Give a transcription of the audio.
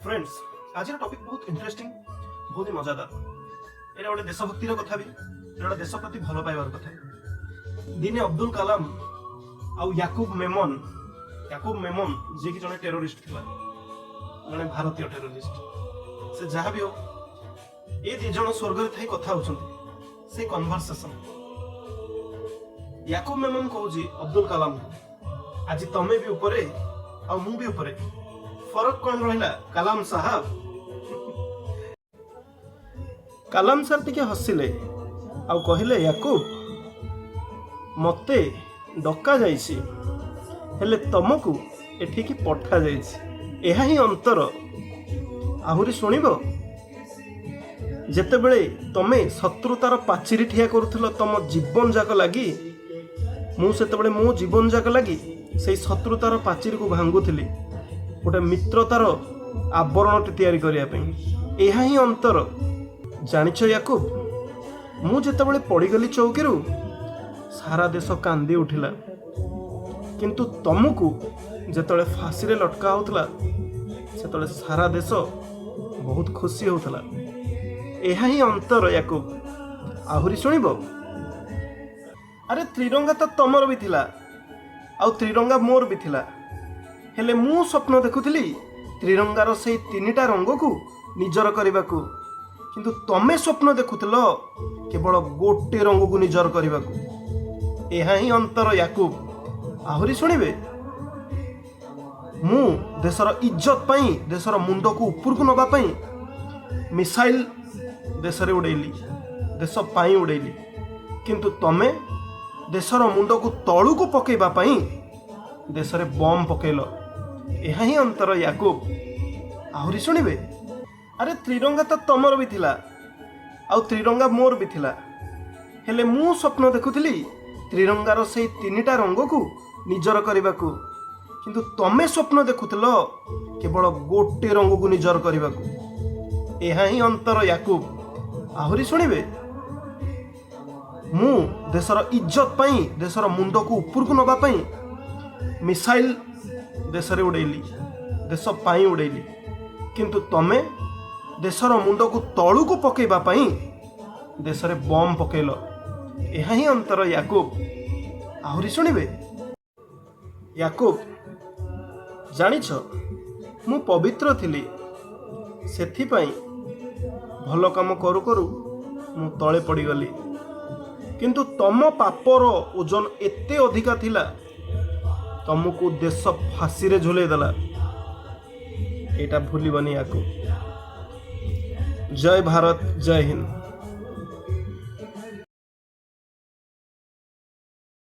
Friends, ଆଜିର topic ବହୁତ interesting, ବହୁତ ହି ମଜାଦାର। ଏଇଟା ଗୋଟେ ଦେଶଭକ୍ତିର କଥା ବି, ଏଇଟା ଗୋଟେ ଦେଶ ପ୍ରତି ଭଲ ପାଇବାର କଥା। ଦିନେ ଅବ୍ଦୁଲ କାଲାମ ଆଉ ୟାକୁବ ମେମନ, ୟାକୁବ ମେମନ ଯିଏକି ଜଣେ ଟେରୋରିଷ୍ଟ ଥିଲା, ଜଣେ ଭାରତୀୟ ଟେରୋରିଷ୍ଟ, ସେ ଯାହା ବି ହଉ, ଏ ଦି ଜଣ ସ୍ୱର୍ଗରେ ଥାଇ କଥା ହଉଛନ୍ତି। ସେ କନଭରସେସନ, ୟାକୁବ ମେମନ କହୁଛି ଅବ୍ଦୁଲ କାଲାମକୁ, "ଆଜି ତମେ ବି ଉପରେ ଆଉ ମୁଁ ବି ଉପରେ, ଫରକ କଣ ରହିଲା କାଲାମ ସାହାବ?" କାଲାମ ସାର୍ ଟିକେ ହସିଲେ ଆଉ କହିଲେ, "ୟାକୁବ, ମତେ ଡକା ଯାଇଛି, ହେଲେ ତମକୁ ଏଠିକି ପଠାଯାଇଛି। ଏହା ହିଁ ଅନ୍ତର। ଆହୁରି ଶୁଣିବ? ଯେତେବେଳେ ତମେ ଶତ୍ରୁତାର ପାଚିରି ଠିଆ କରୁଥିଲ ତମ ଜୀବନ ଯାକ ଲାଗି, ମୁଁ ସେତେବେଳେ ମୋ ଜୀବନ ଯାକ ଲାଗି ସେଇ ଶତ୍ରୁତାର ପାଚିରିକୁ ଭାଙ୍ଗୁଥିଲି ଗୋଟେ ମିତ୍ରତାର ଆବରଣଟି ତିଆରି କରିବା ପାଇଁ। ଏହା ହିଁ ଅନ୍ତର। ଜାଣିଛ ୟାକୁବ, ମୁଁ ଯେତେବେଳେ ପଡ଼ିଗଲି ଚୌକିରୁ, ସାରା ଦେଶ କାନ୍ଦି ଉଠିଲା, କିନ୍ତୁ ତମକୁ ଯେତେବେଳେ ଫାଶୀରେ ଲଟକା ହେଉଥିଲା, ସେତେବେଳେ ସାରା ଦେଶ ବହୁତ ଖୁସି ହେଉଥିଲା। ଏହା ହିଁ ଅନ୍ତର ୟାକୁବ। ଆହୁରି ଶୁଣିବ? ଆରେ, ତ୍ରିରଙ୍ଗା ତ ତମର ବି ଥିଲା ଆଉ ତ୍ରିରଙ୍ଗା ମୋର ବି ଥିଲା। ହେଲେ ମୁଁ ସ୍ୱପ୍ନ ଦେଖୁଥିଲି ତ୍ରିରଙ୍ଗାର ସେଇ ତିନିଟା ରଙ୍ଗକୁ ନିଜର କରିବାକୁ, କିନ୍ତୁ ତମେ ସ୍ୱପ୍ନ ଦେଖୁଥିଲ କେବଳ ଗୋଟେ ରଙ୍ଗକୁ ନିଜର କରିବାକୁ। ଏହା ହିଁ ଅନ୍ତର ୟାକୁବ। ଆହୁରି ଶୁଣିବେ? ମୁଁ ଦେଶର ଇଜ୍ଜତ ପାଇଁ, ଦେଶର ମୁଣ୍ଡକୁ ଉପରକୁ ନେବା ପାଇଁ ମିସାଇଲ ଦେଶରେ ଉଡ଼େଇଲି, ଦେଶ ପାଇଁ ଉଡ଼େଇଲି, କିନ୍ତୁ ତମେ ଦେଶର ମୁଣ୍ଡକୁ ତଳକୁ ପକେଇବା ପାଇଁ ଦେଶରେ ବମ୍ ପକେଇଲ। ଏହା ହିଁ ଅନ୍ତର ୟାକୁବ। ଆହୁରି ଶୁଣିବେ? ଆରେ, ତ୍ରିରଙ୍ଗା ତ ତମର ବି ଥିଲା ଆଉ ତ୍ରିରଙ୍ଗା ମୋର ବି ଥିଲା। ହେଲେ ମୁଁ ସ୍ୱପ୍ନ ଦେଖୁଥିଲି ତ୍ରିରଙ୍ଗାର ସେଇ ତିନିଟା ରଙ୍ଗକୁ ନିଜର କରିବାକୁ, କିନ୍ତୁ ତମେ ସ୍ୱପ୍ନ ଦେଖୁଥିଲ କେବଳ ଗୋଟେ ରଙ୍ଗକୁ ନିଜର କରିବାକୁ। ଏହା ହିଁ ଅନ୍ତର ୟାକୁବ। ଆହୁରି ଶୁଣିବେ? ମୁଁ ଦେଶର ଇଜ୍ଜତ ପାଇଁ, ଦେଶର ମୁଣ୍ଡକୁ ଉପରକୁ ନେବା ପାଇଁ ମିସାଇଲ ଦେଶରେ ଉଡ଼େଇଲି, ଦେଶ ପାଇଁ ଉଡ଼େଇଲି, କିନ୍ତୁ ତମେ ଦେଶର ମୁଣ୍ଡକୁ ତଳକୁ ପକେଇବା ପାଇଁ ଦେଶରେ ବମ୍ ପକେଇଲ। ଏହା ହିଁ ଅନ୍ତର ୟାକୁବ। ଆହୁରି ଶୁଣିବେ? ୟାକୁବ, ଜାଣିଛ, ମୁଁ ପବିତ୍ର ଥିଲି, ସେଥିପାଇଁ ଭଲ କାମ କରୁ କରୁ ମୁଁ ତଳେ ପଡ଼ିଗଲି, କିନ୍ତୁ ତମ ପାପର ଓଜନ ଏତେ ଅଧିକା ଥିଲା, ତମକୁ ଦେଶ ଫାଶୀରେ ଝୁଲେଇ ଦେଲା। ଏଇଟା ଭୁଲିବନି ୟାକୁ। ଜୟ ଭାରତ, ଜୟ ହିନ୍ଦ।